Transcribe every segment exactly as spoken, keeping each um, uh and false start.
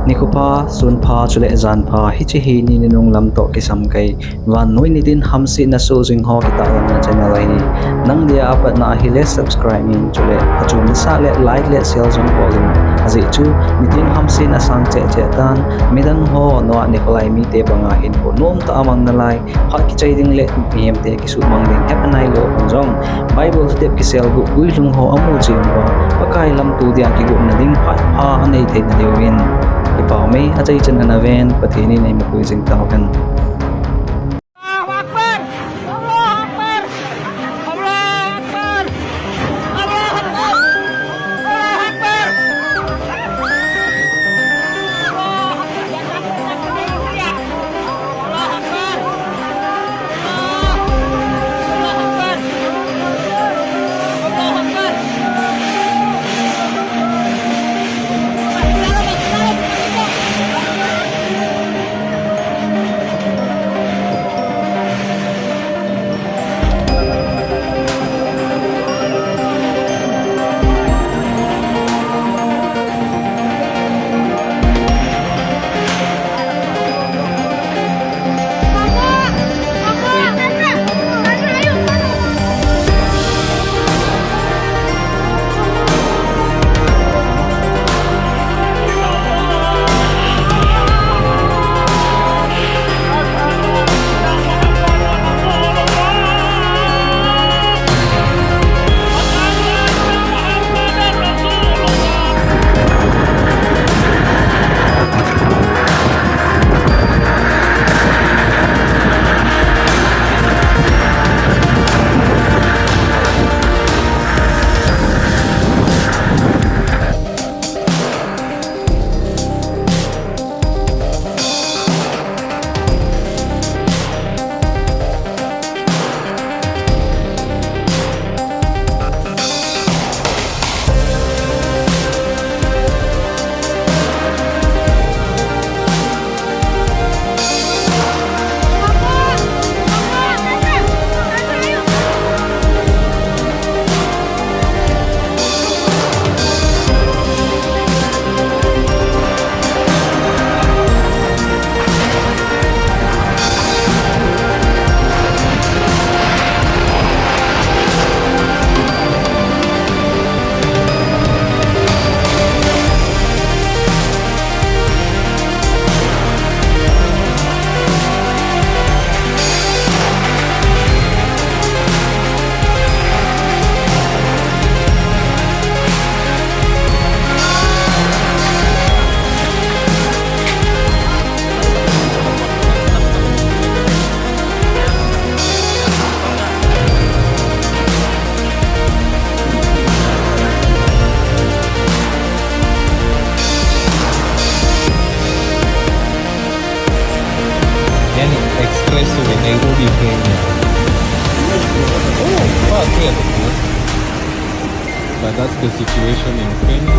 Nikho pha, sun pha, chule jan pha, hiche hi ni nunung lam toh kisam kei, vannoi nitin hamsetna soh jing ho kitahlanna channel ahi. Nang dia apatna ahile subscribe in, chule achom nasah le like le share jong bol in. Ajeh chu nitin hamsetna sang cheh cheh tan, midang ho noah nikho lai mite banga hinkho nomtah a mang nalai, phat kichai ding le mihemte kisuhmang ding hepha nailou hon jong, Bible step kiselguh guilhung ho amu cheh uva, Pakai lamto dia kigotna ding phat pha anei theina diuvin, kipah mei achaichan ana ven, Pathen in eimapui jing tauhen. Yani expressway Nairobi, Kenya. Oh, far, clear, of course. But that's the situation in Kenya.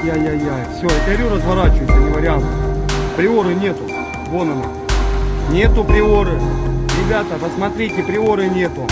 Яй-яй-яй. Все, я говорю, разворачивайся, не вариант. Приоры нету. Вон она. Нету приоры. Ребята, посмотрите, приоры нету.